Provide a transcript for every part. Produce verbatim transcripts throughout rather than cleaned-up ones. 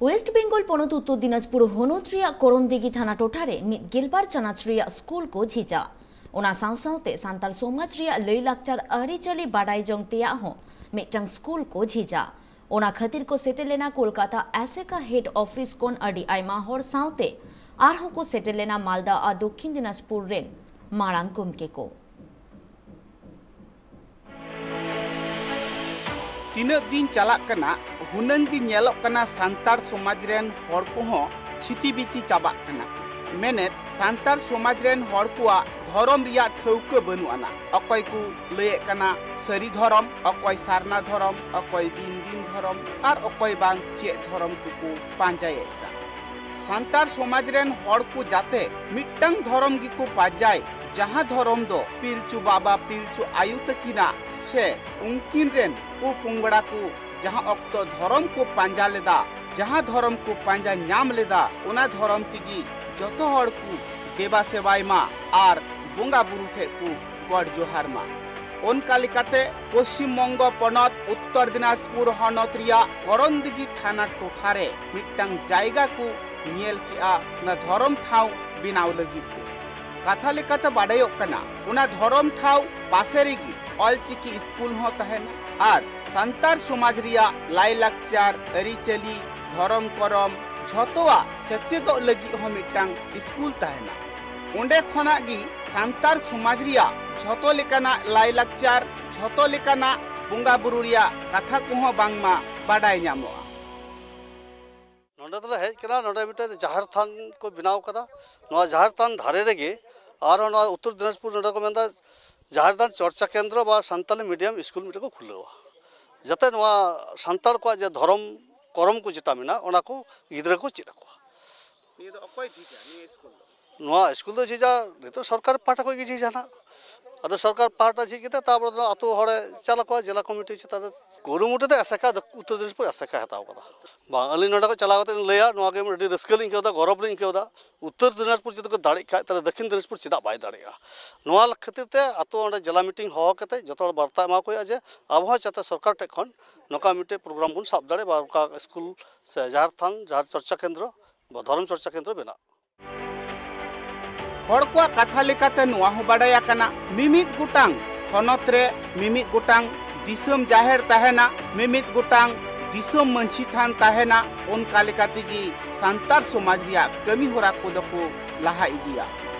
West Bengal ᱯᱚᱱᱚᱛ ᱩᱛᱛᱚᱨ ᱫᱤᱱᱟᱡᱽᱯᱩᱨ ᱦᱚᱱᱚᱛ ᱨᱮᱭᱟᱜ ᱠᱚᱨᱚᱱᱫᱤᱜᱷᱤ ᱛᱷᱟᱱᱟ ᱴᱚᱴᱷᱟ ᱨᱮ ᱢᱤᱫ ᱜᱮᱞᱵᱟᱨ ᱪᱟᱱᱟᱪ ᱨᱮᱭᱟᱜ ᱥᱠᱩᱞ ᱠᱚ ᱡᱷᱤᱡᱟ᱾ ᱚᱱᱟ ᱥᱟᱶ ᱥᱟᱶᱛᱮ ᱥᱟᱱᱛᱟᱲ ᱥᱚᱢᱟᱡᱽ ᱨᱮᱭᱟᱜ ᱞᱟᱹᱭ ᱞᱟᱠᱪᱟᱨ ᱟᱹᱨᱤᱪᱟᱹᱞᱤ ᱵᱟᱰᱟᱭ ᱡᱚᱝ ᱛᱮᱭᱟᱜ ᱦᱚᱸ ᱢᱤᱫᱴᱟᱝ ᱥᱠᱩᱞ ᱠᱚ ᱡᱷᱤᱡᱟ᱾ ᱚᱱᱟ ᱠᱷᱟᱹᱛᱤᱨ ᱠᱚ ᱥᱮᱴᱮᱨ ᱞᱮᱱᱟ ᱠᱳᱞᱠᱟᱛᱟ ᱟᱥᱮᱠᱟ ᱦᱮᱰ ᱚᱯᱷᱤᱥ ᱠᱷᱚᱱ ᱟᱹᱰᱤ ᱟᱭᱢᱟ ᱦᱚᱲ ᱥᱟᱶᱛᱮ ᱟᱨᱦᱚᱸ ᱠᱚ ᱥᱮᱴᱮᱨ ᱞᱮᱱᱟ ᱢᱟᱞᱫᱟ ᱟᱨ ᱫᱚᱠᱠᱷᱤᱱ ᱫᱤᱱᱟᱡᱽᱯᱩᱨ ᱨᱮᱱ ᱢᱟᱨᱟᱝ ᱜᱚᱢᱠᱮ ᱠᱚ᱾ ᱛᱤᱱᱟᱹᱜ ᱫᱤᱱ ᱪᱟᱞᱟᱜ ᱠᱟᱱᱟ, ᱦᱩᱱᱟᱹᱝ ᱜᱮ ᱧᱮᱞᱚᱜ ᱠᱟᱱᱟ ᱥᱟᱱᱛᱟᱲ ᱥᱚᱢᱟᱡᱽ ᱨᱮᱱ ᱦᱚᱲ ᱠᱚᱦᱚᱸ ᱪᱷᱤᱛᱤ ᱵᱤᱛᱤ ᱪᱟᱵᱟᱜ ᱠᱟᱱᱟ᱾ ᱢᱮᱱᱮᱫ, ᱥᱟᱱᱛᱟᱲ ᱥᱚᱢᱟᱡᱽ ᱨᱮᱱ ᱦᱚᱲ ᱠᱚᱣᱟᱜ ᱫᱷᱚᱨᱚᱢ ᱨᱮᱭᱟᱜ ᱴᱷᱟᱹᱣᱠᱟᱹ ᱵᱟᱹᱱᱩᱜ ᱟᱱᱟ᱾ ᱚᱠᱚᱭ ᱠᱚ ᱞᱟᱹᱭᱮᱫ ᱠᱟᱱᱟ ᱥᱟᱹᱨᱤ ᱫᱷᱚᱨᱚᱢ, ᱚᱠᱚᱭ ᱥᱟᱨᱱᱟ ᱫᱷᱚᱨᱚᱢ, ᱚᱠᱚᱭ ᱫᱤᱱ ᱫᱤᱱ ᱫᱷᱚᱨᱚᱢ, ᱟᱨ ᱚᱠᱚᱭ ᱵᱟᱝ ᱪᱮᱫ ᱫᱷᱚᱨᱚᱢ ᱠᱚᱠᱚ ᱯᱟᱸᱡᱟᱭᱮᱫ ᱠᱟᱱ᱾ ᱥᱟᱱᱛᱟᱲ ᱥᱚᱢᱟᱡᱽ ᱨᱮᱱ ᱦᱚᱲ ᱠᱚ ᱡᱟᱛᱮ ᱢᱤᱫᱴᱟᱝ ᱫᱷᱚᱨᱚᱢ ᱜᱮᱠᱚ ᱯᱟᱸᱡᱟᱭ, ᱡᱟᱦᱟᱸ ᱫᱷᱚᱨᱚᱢ ᱫᱚ ᱯᱤᱞᱪᱩ ᱵᱟᱵᱟ ᱯᱤᱞᱪᱩ ᱟᱭᱳ ᱛᱟᱹᱠᱤᱱᱟᱜ ᱥᱮ ᱩᱱᱠᱤᱱ ᱨᱮᱱ ᱯᱚᱼᱯᱚᱝᱲᱟ ᱠᱚ ᱡᱟᱦᱟᱸ ᱚᱠᱛᱚ ᱫᱷᱚᱨᱚᱢ ᱠᱚ ᱯᱟᱸᱡᱟ ᱞᱮᱫᱟ, ᱡᱟᱦᱟᱸ ᱫᱷᱚᱨᱚᱢ ᱠᱚ ᱯᱟᱸᱡᱟ ᱧᱟᱢ ᱞᱮᱫᱟ, ᱚᱱᱟ ᱫᱷᱚᱨᱚᱢ ᱛᱮᱜᱮ ᱡᱚᱛᱚ ᱦᱚᱲ ᱠᱚ ᱫᱮᱵᱟ ᱥᱮᱵᱟᱭ ᱢᱟ ᱟᱨ ᱵᱚᱸᱜᱟ ᱵᱩᱨᱩ ᱴᱷᱮᱱ ᱠᱚ ᱜᱚᱰ ᱡᱚᱦᱟᱨ ᱢᱟ᱾ ᱚᱱᱠᱟ ᱞᱮᱠᱟᱛᱮ ᱯᱚᱥᱪᱤᱢ ᱵᱚᱝᱜᱚ ᱯᱚᱱᱚᱛ ᱩᱛᱛᱚᱨ ᱫᱤᱱᱟᱡᱽᱯᱩᱨ ᱦᱚᱱᱚᱛ ᱨᱮᱭᱟᱜ ᱠᱚᱨᱚᱱᱫᱤᱜᱷᱤ ᱛᱷᱟᱱᱟ ᱴᱚᱴᱷᱟ ᱨᱮ ᱢᱤᱫᱴᱟᱝ ᱡᱟᱭᱜᱟ ᱠᱚ ᱧᱮᱞ ᱠᱮᱜᱼᱟ ᱚᱱᱟ ᱫᱷᱚᱨᱚᱢ ᱴᱷᱟᱶ ᱵᱮᱱᱟᱣ ᱞᱟᱹᱜᱤᱫ ᱛᱮ᱾ ᱠᱟᱛᱷᱟ ᱞᱮᱠᱟᱛᱮ ᱵᱟᱰᱟᱭᱚᱜ ᱠᱟᱱᱟ, ᱚᱱᱟ ᱫᱷᱚᱨᱚᱢ ᱴᱷᱟᱶ ᱯᱟᱥᱮ ᱨᱮᱜᱮ ᱚᱞᱪᱤᱠᱤ ᱥᱠᱩᱞ ᱦᱚᱸ ᱛᱟᱦᱮᱱᱟ ᱟᱨ ᱥᱟᱱᱛᱟᱲ ᱥᱚᱢᱟᱡᱽ ᱨᱮᱭᱟᱜ ᱞᱟᱭᱼᱞᱟᱠᱪᱟᱨ, ᱟᱹᱨᱤᱪᱟᱹᱞᱤ, ᱫᱷᱚᱨᱚᱢ ᱠᱚᱨᱚᱢ ᱡᱷᱚᱛᱚᱣᱟᱜ ᱥᱮᱪᱮᱫᱚᱜ ᱞᱟᱹᱜᱤᱫ ᱦᱚᱸ ᱢᱤᱫᱴᱟᱝ ᱥᱠᱩᱞ ᱛᱟᱦᱮᱱᱟ᱾ ᱚᱸᱰᱮ ᱠᱷᱚᱱᱟᱜ ᱜᱮ ᱥᱟᱱᱛᱟᱲ ᱥᱚᱢᱟᱡᱽ ᱨᱮᱭᱟᱜ ᱡᱷᱚᱛᱚ ᱞᱮᱠᱟᱱᱟᱜ ᱞᱟᱭᱼᱞᱟᱠᱪᱟᱨ, ᱡᱷᱚᱛᱚ ᱞᱮᱠᱟᱱᱟᱜ ᱵᱚᱸᱜᱟ ᱵᱩᱨᱩ ᱨᱮᱭᱟᱜ ᱠᱟᱛᱷᱟ ᱠᱚᱦᱚᱸ ᱵᱟᱝᱢᱟ ᱵᱟᱰᱟᱭ ᱧᱟᱢᱚᱜᱼᱟ᱾ ᱱᱚᱰᱮ ᱫᱚᱞᱮ ᱦᱮᱡ ᱠᱟᱱᱟ, ᱱᱚᱰᱮ ᱢᱤᱫᱴᱮᱱ ᱡᱟᱦᱮᱨ ᱛᱷᱟᱱ ᱠᱚ ᱵᱮᱱᱟᱣ ᱠᱟᱫᱟ᱾ ᱱᱚᱣᱟ ᱡᱟᱦᱮᱨ ᱛᱷᱟᱱ ᱫᱷᱟᱨᱮ ᱨᱮᱜᱮ ᱟᱨᱦᱚᱸ ᱱᱚᱣᱟ ᱩᱛᱛᱚᱨ ᱫᱤᱱᱟᱡᱽᱯᱩᱨ ᱱᱚᱰᱮ ᱠᱚ ᱢᱮᱱᱫᱟ ᱡᱟᱦᱮᱨ ᱛᱷᱟᱱ ᱪᱚᱨᱪᱟ ᱠᱮᱱᱫᱨᱚ ᱵᱟ ᱥᱟᱱᱛᱟᱞᱤ ᱢᱤᱰᱤᱭᱟᱢ ᱥᱠᱩᱞ ᱢᱤᱫᱴᱮᱱ ᱠᱚ ᱠᱷᱩᱞᱟᱹᱣᱟ, ᱡᱟᱛᱮ ᱱᱚᱣᱟ ᱥᱟᱱᱛᱟᱲ ᱠᱚᱣᱟᱜ ᱡᱮ ᱫᱷᱚᱨᱚᱢ ᱠᱚᱨᱚᱢ ᱠᱚ ᱡᱮᱴᱟ ᱢᱮᱱᱟᱜᱼᱟ, ᱚᱱᱟ ᱠᱚ ᱜᱤᱫᱽᱨᱟᱹ ᱠᱚ ᱪᱮᱫ ᱟᱠᱚᱣᱟ᱾ ᱱᱤᱭᱟᱹ ᱫᱚ ᱚᱠᱚᱭ ᱡᱷᱤᱡᱟ ᱱᱤᱭᱟᱹ ᱥᱠᱩᱞ ᱫᱚ? ᱱᱚᱣᱟ ᱥᱠᱩᱞ ᱫᱚ ᱡᱮ ᱡᱟ ᱱᱤᱛᱚᱜ ᱥᱚᱨᱠᱟᱨ ᱯᱟᱦᱴᱟ ᱠᱷᱚᱱ ᱜᱮ ᱡᱮ ᱡᱟᱦᱟᱱᱟᱜ, ᱟᱫᱚ ᱥᱚᱨᱠᱟᱨ ᱯᱟᱦᱴᱟ ᱡᱷᱤᱡ ᱠᱟᱛᱮ ᱛᱟᱨᱯᱚᱨᱮ ᱫᱚ ᱟᱛᱳ ᱦᱚᱲᱮ ᱪᱟᱞ ᱟᱠᱚᱣᱟ, ᱡᱮᱞᱟ ᱠᱚᱢᱤᱴᱤ ᱪᱮᱛᱟᱱ ᱨᱮ ᱠᱩᱨᱩᱢᱩᱴᱩ ᱫᱚ ᱮᱥᱮᱠᱟ ᱫᱚ ᱩᱛᱛᱚᱨ ᱫᱤᱱᱟᱡᱽᱯᱩᱨ ᱮᱥᱮᱠᱟᱭ ᱦᱟᱛᱟᱣ ᱠᱟᱫᱟ᱾ ᱵᱟᱝ, ᱟᱹᱞᱤᱧ ᱱᱚᱰᱮ ᱠᱷᱚᱱ ᱪᱟᱞᱟᱣ ᱠᱟᱛᱮ ᱞᱤᱧ ᱞᱟᱹᱭᱟ, ᱱᱚᱣᱟ ᱜᱮ ᱟᱹᱰᱤ ᱨᱟᱹᱥᱠᱟᱹ ᱞᱤᱧ ᱟᱹᱭᱠᱟᱹᱣ ᱮᱫᱟ, ᱜᱚᱨᱚᱵᱽ ᱞᱤᱧ ᱟᱹᱭᱠᱟᱹᱣ ᱮᱫᱟ᱾ ᱩᱛᱛᱚᱨ ᱫᱤᱱᱟᱡᱽᱯᱩᱨ ᱡᱩᱫᱤ ᱠᱚ ᱫᱟᱲᱮᱜ ᱠᱷᱟᱡ, ᱛᱟᱦᱞᱮ ᱫᱚᱠᱠᱷᱤᱱ ᱫᱤᱱᱟᱡᱽᱯᱩᱨ ᱪᱮᱫᱟᱜ ᱵᱟᱭ ᱫᱟᱲᱮᱜᱼᱟ? ᱱᱚᱣᱟ ᱠᱷᱟᱹᱛᱤᱨ ᱛᱮ ᱟᱛᱳ ᱚᱸᱰᱮ ᱡᱮᱞᱟ ᱢᱤᱴᱤᱝ ᱦᱚᱦᱚ ᱠᱟᱛᱮ ᱡᱚᱛᱚ ᱦᱚᱲ ᱵᱟᱨᱛᱟ ᱮᱢᱟ ᱠᱚ ᱦᱩᱭᱩᱜᱼᱟ ᱡᱮ ᱟᱵᱚ ᱦᱚᱸ ᱡᱟᱛᱮ ᱥᱚᱨᱠᱟᱨ ᱴᱷᱮᱡ ᱠᱷᱚᱱ ᱱᱚᱝᱠᱟ ᱢᱤᱫᱴᱮᱡ ᱯᱨᱳᱜᱨᱟᱢ ᱵᱚᱱ ᱥᱟᱵ ᱫᱟᱲᱮᱜ ᱵᱟ ᱚᱱᱠᱟ ᱥᱠᱩᱞ ᱥᱮ ᱡᱟᱦᱮᱨ ᱛᱷᱟᱱ, ᱡᱟᱦᱮᱨ ᱪᱚᱨᱪᱟ ᱠᱮᱱᱫᱨᱚ ᱵᱟ ᱫᱷᱚᱨᱚᱢ ᱪᱚᱨᱪᱟ ᱠᱮᱱᱫᱨᱚ ᱵᱮᱱᱟᱜ᱾ ᱦᱚᱲ ᱠᱚᱣᱟᱜ ᱠᱟᱛᱷᱟ ᱞᱮᱠᱟᱛᱮ ᱱᱚᱣᱟ ᱦᱚᱸ ᱵᱟᱰᱟᱭ ᱟᱠᱟᱱᱟ, ᱢᱤᱢᱤᱫ ᱜᱚᱴᱟᱝ ᱦᱚᱱᱚᱛ ᱨᱮ ᱢᱤᱢᱤᱫ ᱜᱚᱴᱟᱝ ᱫᱤᱥᱚᱢ ᱡᱟᱦᱮᱨ ᱛᱟᱦᱮᱱᱟ, ᱢᱤᱢᱤᱫ ᱜᱚᱴᱟᱝ ᱫᱤᱥᱚᱢ ᱢᱟᱹᱡᱷᱤ ᱛᱷᱟᱱ ᱛᱟᱦᱮᱱᱟ᱾ ᱚᱱᱠᱟ ᱞᱮᱠᱟ ᱛᱮᱜᱮ ᱥᱟᱱᱛᱟᱲ ᱥᱚᱢᱟᱡᱽ ᱨᱮᱭᱟᱜ ᱠᱟᱹᱢᱤ ᱦᱚᱨᱟ ᱠᱚᱫᱚ ᱠᱚ ᱞᱟᱦᱟ ᱤᱫᱤᱭᱟ᱾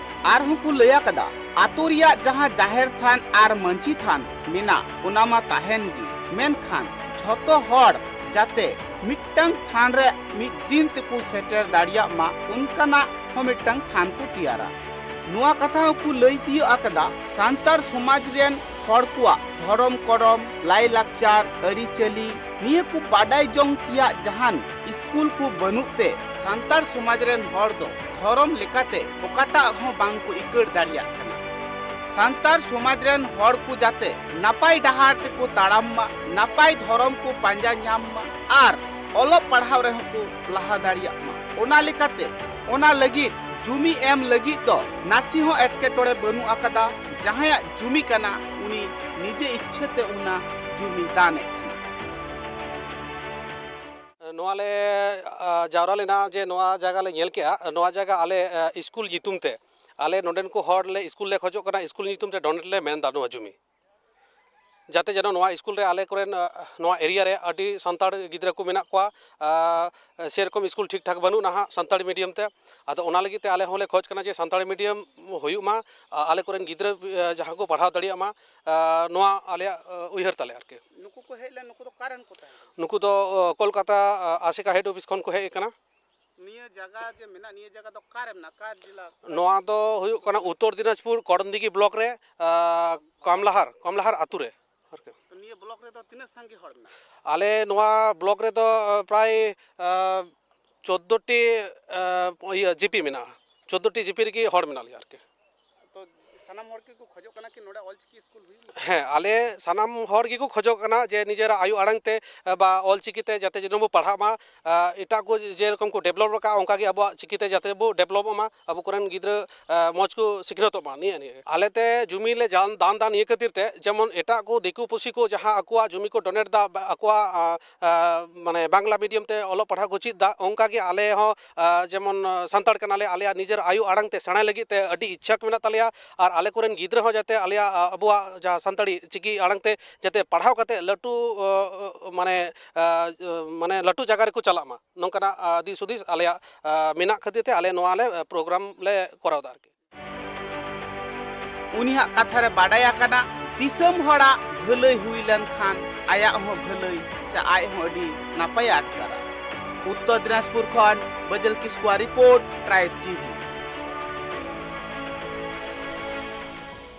ᱟᱨᱦᱚᱸ ᱠᱚ ᱞᱟᱹᱭ ᱟᱠᱟᱫᱟ, ᱟᱛᱳ ᱨᱮᱭᱟᱜ ᱡᱟᱦᱟᱸ ᱡᱟᱦᱮᱨ ᱛᱷᱟᱱ ᱟᱨ ᱢᱟᱹᱡᱷᱤ ᱛᱷᱟᱱ ᱢᱮᱱᱟᱜ, ᱚᱱᱟ ᱢᱟ ᱛᱟᱦᱮᱱ ᱜᱮ, ᱢᱮᱱᱠᱷᱟᱱ ᱡᱷᱚᱛᱚ ᱦᱚᱲ ᱡᱟᱛᱮ ᱢᱤᱫᱴᱟᱝ ᱛᱷᱟᱱ ᱨᱮ ᱢᱤᱫ ᱫᱤᱱ ᱛᱮᱠᱚ ᱥᱮᱴᱮᱨ ᱫᱟᱲᱮᱭᱟᱜ ᱢᱟ, ᱚᱱᱠᱟᱱᱟᱜ ᱦᱚᱸ ᱢᱤᱫᱴᱟᱝ ᱛᱷᱟᱱ ᱠᱚ ᱛᱮᱭᱟᱨᱟ᱾ ᱱᱚᱣᱟ ᱠᱟᱛᱷᱟ ᱦᱚᱸᱠᱚ ᱞᱟᱹᱭ ᱛᱤᱭᱳᱜ ᱟᱠᱟᱫᱟ, ᱥᱟᱱᱛᱟᱲ ᱥᱚᱢᱟᱡᱽ ᱨᱮᱱ ᱦᱚᱲ ᱠᱚᱣᱟᱜ ᱫᱷᱚᱨᱚᱢ ᱠᱚᱨᱚᱢ, ᱞᱟᱭᱼᱞᱟᱠᱪᱟᱨ, ᱟᱹᱨᱤᱪᱟᱹᱞᱤ ᱱᱤᱭᱟᱹ ᱠᱚ ᱵᱟᱰᱟᱭ ᱡᱚᱝ ᱛᱮᱭᱟᱜ ᱡᱟᱦᱟᱱ ᱥᱠᱩᱞ ᱠᱚ ᱵᱟᱹᱱᱩᱜ ᱛᱮ ᱥᱟᱱᱛᱟᱲ ᱥᱚᱢᱟᱡᱽ ᱨᱮᱱ ᱦᱚᱲ ᱫᱚ ᱫᱷᱚᱨᱚᱢ ᱞᱮᱠᱟᱛᱮ ᱚᱠᱟᱴᱟᱜ ᱦᱚᱸ ᱵᱟᱝ ᱠᱚ ᱤᱠᱟᱹᱲ ᱫᱟᱲᱮᱭᱟᱜ ᱠᱟᱱᱟ᱾ ᱥᱟᱱᱛᱟᱲ ᱥᱚᱢᱟᱡᱽ ᱨᱮᱱ ᱦᱚᱲ ᱠᱚ ᱡᱟᱛᱮ ᱱᱟᱯᱟᱭ ᱰᱟᱦᱟᱨ ᱛᱮᱠᱚ ᱛᱟᱲᱟᱢ ᱢᱟ, ᱱᱟᱯᱟᱭ ᱫᱷᱚᱨᱚᱢ ᱠᱚ ᱯᱟᱸᱡᱟ ᱧᱟᱢ ᱢᱟ ᱟᱨ ᱚᱞᱚᱜ ᱯᱟᱲᱦᱟᱣ ᱨᱮᱦᱚᱸ ᱠᱚ ᱞᱟᱦᱟ ᱫᱟᱲᱮᱭᱟᱜ ᱢᱟ᱾ ᱚᱱᱟ ᱞᱮᱠᱟᱛᱮ ᱚᱱᱟ ᱞᱟᱹᱜᱤᱫ ᱡᱩᱢᱤ ᱮᱢ ᱞᱟᱹᱜᱤᱫ ᱫᱚ ᱱᱟᱥᱮ ᱦᱚᱸ ᱮᱴᱠᱮᱴᱚᱬᱮ ᱵᱟᱹᱱᱩᱜ ᱟᱠᱟᱫᱟ᱾ ᱡᱟᱦᱟᱸᱭᱟᱜ ᱡᱩᱢᱤ ᱠᱟᱱᱟ, ᱩᱱᱤ ᱱᱤᱡᱮ ᱤᱪᱪᱷᱟᱹ ᱛᱮ ᱚᱱᱟ ᱡᱩᱢᱤ ᱫᱟᱱ ᱮᱫ ᱠᱟᱱᱟ᱾ ᱱᱚᱣᱟ ᱞᱮ ᱟ, ᱡᱟᱣᱨᱟ ᱞᱮᱱᱟ ᱡᱮ ᱱᱚᱣᱟ ᱡᱟᱭᱜᱟ ᱞᱮ ᱧᱮᱞ ᱠᱮᱜᱼᱟ, ᱱᱚᱣᱟ ᱡᱟᱭᱜᱟ ᱟᱞᱮ ᱟ, ᱥᱠᱩᱞ ᱧᱩᱛᱩᱢ ᱛᱮ, ᱟᱞᱮ ᱱᱚᱰᱮᱱ ᱠᱚ ᱦᱚᱲ ᱞᱮ ᱥᱠᱩᱞ ᱞᱮ ᱠᱷᱚᱡᱚᱜ ᱠᱟᱱᱟ, ᱥᱠᱩᱞ ᱧᱩᱛᱩᱢ ᱛᱮ ᱰᱚᱱᱮᱴ ᱞᱮ ᱢᱮᱱᱫᱟ ᱱᱚᱣᱟ ᱡᱩᱢᱤ, ᱡᱟᱛᱮ ᱡᱮᱱᱚ ᱱᱚᱣᱟ ᱥᱠᱩᱞ ᱨᱮ ᱟᱞᱮ ᱠᱚᱨᱮᱱ ᱟ, ᱱᱚᱣᱟ ᱮᱨᱤᱭᱟ ᱨᱮ ᱟᱹᱰᱤ ᱥᱟᱱᱛᱟᱲ ᱜᱤᱫᱽᱨᱟᱹ ᱠᱚ ᱢᱮᱱᱟᱜ ᱠᱚᱣᱟ, ᱟ, ᱥᱮᱨᱚᱠᱚᱢ ᱥᱠᱩᱞ ᱴᱷᱤᱠ ᱴᱷᱟᱠ ᱵᱟᱹᱱᱩᱜ ᱱᱟᱦᱟᱜ ᱥᱟᱱᱛᱟᱲᱤ ᱢᱤᱰᱤᱭᱟᱢ ᱛᱮ᱾ ᱟᱫᱚ ᱚᱱᱟ ᱞᱟᱹᱜᱤᱫ ᱛᱮ ᱟᱞᱮ ᱦᱚᱸᱞᱮ ᱠᱷᱚᱡᱽ ᱠᱟᱱᱟ ᱡᱮ ᱥᱟᱱᱛᱟᱲᱤ ᱢᱤᱰᱤᱭᱟᱢ ᱦᱩᱭᱩᱜ ᱢᱟ, ᱟ, ᱟᱞᱮ ᱠᱚᱨᱮᱱ ᱜᱤᱫᱽᱨᱟᱹ ᱟ, ᱡᱟᱦᱟᱸ ᱠᱚ ᱯᱟᱲᱦᱟᱣ ᱫᱟᱲᱮᱭᱟᱜ ᱢᱟ, ᱟ, ᱱᱚᱣᱟ ᱟᱞᱮᱭᱟᱜ ᱟ, ᱩᱭᱦᱟᱹᱨ ᱛᱟᱞᱮ ᱟᱨᱠᱤ᱾ ᱱᱩᱠᱩ ᱠᱚ ᱦᱮᱡ ᱞᱮᱱ, ᱱᱩᱠᱩ ᱫᱚ ᱚᱠᱟ ᱨᱮᱱ ᱠᱚ ᱛᱟᱦᱮᱸ ᱠᱟᱱᱟ? ᱱᱩᱠᱩ ᱫᱚ ᱚ, ᱠᱳᱞᱠᱟᱛᱟ ᱟ, ᱟᱥᱮᱠᱟ ᱦᱮᱰ ᱚᱯᱷᱤᱥ ᱠᱷᱚᱱ ᱠᱚ ᱦᱮᱡ ᱟᱠᱟᱱᱟ᱾ ᱱᱤᱭᱟᱹ ᱡᱟᱭᱜᱟ ᱡᱮ ᱢᱮᱱᱟᱜ, ᱱᱤᱭᱟᱹ ᱡᱟᱭᱜᱟ ᱫᱚ ᱚᱠᱟ ᱨᱮ ᱢᱮᱱᱟᱜᱼᱟ? ᱚᱠᱟ ᱡᱮᱞᱟ? ᱱᱚᱣᱟ ᱫᱚ ᱦᱩᱭᱩᱜ ᱠᱟᱱᱟ ᱩᱛᱛᱚᱨ ᱫᱤᱱᱟᱡᱽᱯᱩᱨ ᱠᱚᱲᱚᱱᱫᱤᱜᱷᱤ ᱵᱞᱚᱠ ᱨᱮ ᱟ, ᱠᱟᱢᱞᱟᱦᱟᱨ, ᱠᱟᱢᱞᱟᱦᱟᱨ ᱟᱛᱳ ᱨᱮ ᱟᱨᱠᱤ᱾ ᱛᱚ ᱱᱤᱭᱟᱹ ᱵᱞᱚᱠ ᱨᱮᱫᱚ ᱛᱤᱱᱟᱹᱜ ᱥᱟᱸᱜᱮ ᱦᱚᱲ ᱢᱮᱱᱟᱜᱼᱟ? ᱟᱞᱮ ᱱᱚᱣᱟ ᱵᱞᱚᱠ ᱨᱮᱫᱚ ᱟ, ᱯᱨᱟᱭ ᱟ, ᱪᱳᱫᱽᱫᱳ ᱴᱤ ᱟ, ᱤᱭᱟᱹ ᱡᱤᱯᱤ ᱢᱮᱱᱟᱜᱼᱟ᱾ ᱪᱳᱫᱽᱫᱳ ᱴᱤ ᱡᱤᱯᱤ ᱨᱮᱜᱮ ᱦᱚᱲ ᱢᱮᱱᱟᱜ ᱞᱮᱭᱟ ᱟᱨᱠᱤ᱾ ᱛᱚ ᱥᱟᱱᱟᱢ ᱦᱚᱲ ᱜᱮᱠᱚ ᱠᱷᱚᱡᱚᱜ ᱠᱟᱱᱟ ᱠᱤ ᱱᱚᱰᱮ ᱚᱞᱪᱤᱠᱤ ᱥᱠᱩᱞ ᱦᱩᱭᱩᱜ ᱢᱟ? ᱦᱮᱸ, ᱟᱞᱮ ᱥᱟᱱᱟᱢ ᱦᱚᱲ ᱜᱮᱠᱚ ᱠᱷᱚᱡᱚᱜ ᱠᱟᱱᱟ ᱡᱮ ᱱᱤᱡᱮᱨᱟᱜ ᱟᱭᱳ ᱟᱲᱟᱝ ᱛᱮ, ᱮ, ᱵᱟ ᱚᱞᱪᱤᱠᱤ ᱛᱮ ᱡᱟᱛᱮ ᱡᱮᱱᱚ ᱵᱚ ᱯᱟᱲᱦᱟᱜ ᱢᱟ, ᱮ, ᱮᱴᱟᱜ ᱠᱚ ᱡᱮᱨᱚᱠᱚᱢ ᱠᱚ ᱰᱮᱵᱷᱞᱚᱯ ᱟᱠᱟᱫᱼᱟ, ᱚᱱᱠᱟ ᱜᱮ ᱟᱵᱚᱣᱟᱜ ᱪᱤᱠᱤ ᱛᱮ ᱡᱟᱛᱮ ᱵᱚ ᱰᱮᱵᱷᱞᱚᱯᱚᱜ ᱢᱟ, ᱟᱵᱚ ᱠᱚᱨᱮᱱ ᱜᱤᱫᱽᱨᱟᱹ, ᱮ, ᱢᱚᱡᱽ ᱠᱚ ᱥᱤᱠᱷᱱᱟᱹᱛᱚᱜ ᱢᱟ᱾ ᱱᱤᱭᱟᱹ, ᱱᱤᱭᱟᱹ ᱟᱞᱮ ᱛᱮ ᱡᱩᱢᱤ ᱞᱮ ᱡᱟᱱ, ᱫᱟᱱ ᱫᱟ ᱱᱤᱭᱟᱹ ᱠᱷᱟᱹᱛᱤᱨ ᱛᱮ, ᱡᱮᱢᱚᱱ ᱮᱴᱟᱜ ᱠᱚ ᱫᱤᱠᱩ ᱯᱩᱥᱤ ᱠᱚ ᱡᱟᱦᱟᱸ ᱟᱠᱚᱣᱟᱜ ᱡᱩᱢᱤ ᱠᱚ ᱰᱳᱱᱮᱴ ᱫᱟ, ᱵᱟ ᱟᱠᱚᱣᱟᱜ, ᱟ, ᱟ, ᱢᱟᱱᱮ ᱵᱟᱝᱞᱟ ᱢᱤᱰᱤᱭᱟᱢ ᱛᱮ ᱚᱞᱚᱜ ᱯᱟᱲᱦᱟᱜ ᱠᱚ ᱪᱮᱫ ᱫᱟ, ᱚᱱᱠᱟ ᱜᱮ ᱟᱞᱮ ᱦᱚᱸ, ᱟ, ᱡᱮᱢᱚᱱ, ᱟ, ᱥᱟᱱᱛᱟᱲ ᱠᱟᱱᱟᱞᱮ, ᱟᱞᱮᱭᱟᱜ ᱱᱤᱡᱮᱨ ᱟᱭᱳ ᱟᱲᱟᱝ ᱛᱮ ᱥᱮᱬᱟᱭ ᱞᱟᱹᱜᱤᱫ ᱛᱮ ᱟᱹᱰᱤ ᱤᱪᱪᱷᱟ ᱠᱚ ᱢᱮᱱᱟᱜ ᱛᱟᱞᱮᱭᱟ᱾ ᱟᱨ ᱟᱞᱮ ᱠᱚᱨᱮᱱ ᱜᱤᱫᱽᱨᱟᱹ ᱦᱚᱸ ᱡᱟᱛᱮ ᱟᱞᱮᱭᱟᱜ, ᱟ, ᱟᱵᱚᱣᱟᱜ ᱡᱟᱦᱟᱸ ᱥᱟᱱᱛᱟᱲᱤ ᱪᱤᱠᱤ ᱟᱲᱟᱝ ᱛᱮ ᱡᱟᱛᱮ ᱯᱟᱲᱦᱟᱣ ᱠᱟᱛᱮ ᱞᱟᱹᱴᱩ, ᱚ, ᱚ, ᱢᱟᱱᱮ, ᱟ, ᱢᱟᱱᱮ ᱞᱟᱹᱴᱩ ᱡᱟᱭᱜᱟ ᱨᱮᱠᱚ ᱪᱟᱞᱟᱜ ᱢᱟ, ᱱᱚᱝᱠᱟᱱᱟᱜ, ᱟ, ᱫᱤᱥ ᱦᱩᱫᱤᱥ ᱟᱞᱮᱭᱟᱜ, ᱟ, ᱢᱮᱱᱟᱜ ᱠᱷᱟᱹᱛᱤᱨ ᱛᱮ ᱟᱞᱮ ᱱᱚᱣᱟ ᱞᱮ, ᱟ, ᱯᱨᱳᱜᱨᱟᱢ ᱞᱮ ᱠᱚᱨᱟᱣ ᱮᱫᱟ ᱟᱨᱠᱤ᱾ ᱩᱱᱤᱭᱟᱜ ᱠᱟᱛᱷᱟ ᱨᱮ ᱵᱟᱰᱟᱭ ᱟᱠᱟᱱᱟ, ᱫᱤᱥᱚᱢ ᱦᱚᱲᱟᱜ ᱵᱷᱟᱹᱞᱟᱹᱭ ᱦᱩᱭ ᱞᱮᱱᱠᱷᱟᱱ ᱟᱭᱟᱜ ᱦᱚᱸ ᱵᱷᱟᱹᱞᱟᱹᱭ ᱥᱮ ᱟᱡ ᱦᱚᱸ ᱟᱹᱰᱤ ᱱᱟᱯᱟᱭᱮ ᱟᱴᱠᱟᱨᱟ᱾ ᱩᱛᱛᱚᱨ ᱫᱤᱱᱟᱡᱽᱯᱩᱨ ᱠᱷᱚᱱ ᱵᱟᱹᱡᱟᱹᱞ ᱠᱤᱥᱠᱩᱣᱟᱜ ᱨᱤᱯᱳᱨᱴ, ᱴᱨᱟᱭᱤᱵᱽ ᱴᱤᱵᱷᱤ᱾